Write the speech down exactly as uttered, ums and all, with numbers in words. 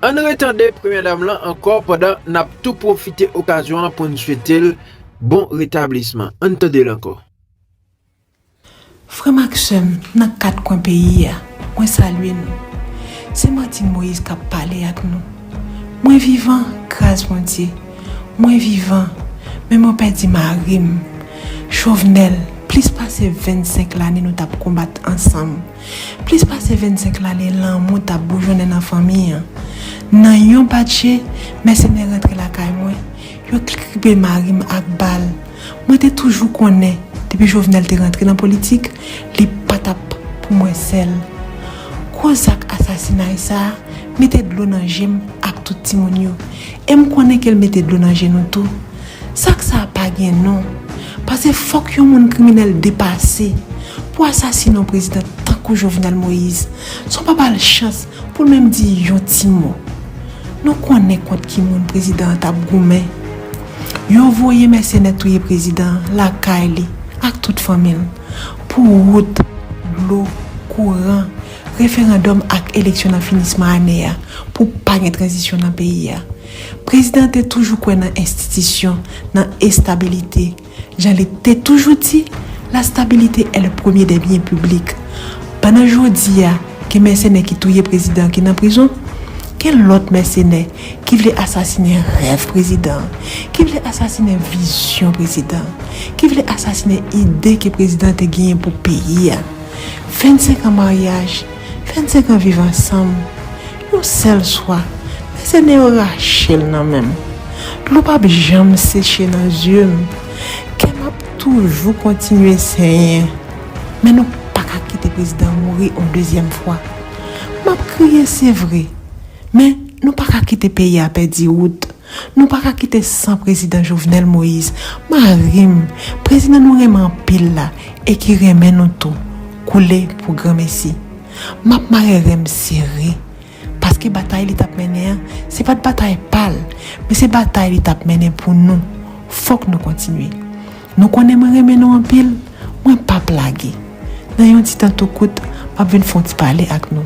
Ann retande Premyè Dam lan ankò pandan n ap tou pwofite okazyon an pou n swete l bon retablisman. Ann tande l ankò. Frè m ak sè m nan kat kwen peyi a, mwen salye nou. Se Martine Moïse k ap pale ak nou. Mwen vivan, gras Bondye. Mwen vivan, men mwen pèdi mari m. Jovenel, plis pase vennsenk lane nou t ap konbat ansanm. Plis pase vennsenk lane lanmou t ap boujonnen nan fanmi an. Nan yon bat je, mèsenè rantre lakay mwen. Yo kripe mari m ak bal. Mwen te toujou konnen, depi Jovenel te rantre nan politik, li pa t ap pou mwen sèl. Gwo zak asasinay sa a mete dlo nan je m ak tout timoun yo. E m konnen ke l mete dlo nan je nou tou. Zak sa a pa gen non. Paske fòk yon moun kriminèl depase pou asasinen yon prezidan tankou Jovenel Moïse, san w pa ba l chans pou l menm di yon ti mo. Nou konnen kont ki moun prezidan an t ap goumen. Yo voye mèsenè touye prezidan an lakay li ak tout fanmi l pou wout, dlo, kouran, referandòm ak eleksyon nan finisman ane a pou pa gen tranzisyon nan peyi a. Prezidan an te toujou kwè nan enstitisyon, nan estabilite. Jan li te toujou di, la stabilité est le premier des biens publics. Pandan jodi a, gen mèsenè ki touye prezidan an ki nan prizon, gen lòt mèsenè ki vle asasinen rèv prezidan an, ki vle asasinen vizyon prezidan an, ki vle asasinen ide ke prezidan an te genyen pou peyi a. Vennsenk an maryaj, vennsenk an viv ansanm. Yon sèl swa, mèsenè yo rache l nan men m. Dlo p ap janm seche nan zye m. Kè m ap toujou kontinye senyen. Men nou pa ka kite prezidan an mouri yon dezyèm fwa. M ap kriye, se vre, men nou pa ka kite peyi a pèdi wout. Nou pa ka kite san prezidan Jovenel Moïse, mari m, prezidan nou renmen anpil la e ki renmen nou tou, koule pou granmesi. M ap mare ren m sere, paske batay li t ap mennen an, se pa t batay pa l, men se batay li t ap mennen pou nou. Fòk nou kontinye. Nou konnen mwen renmen nou anpil, mwen p ap lage. Nan yon ti tan tou kout, m ap vin fè yon ti pale ak nou.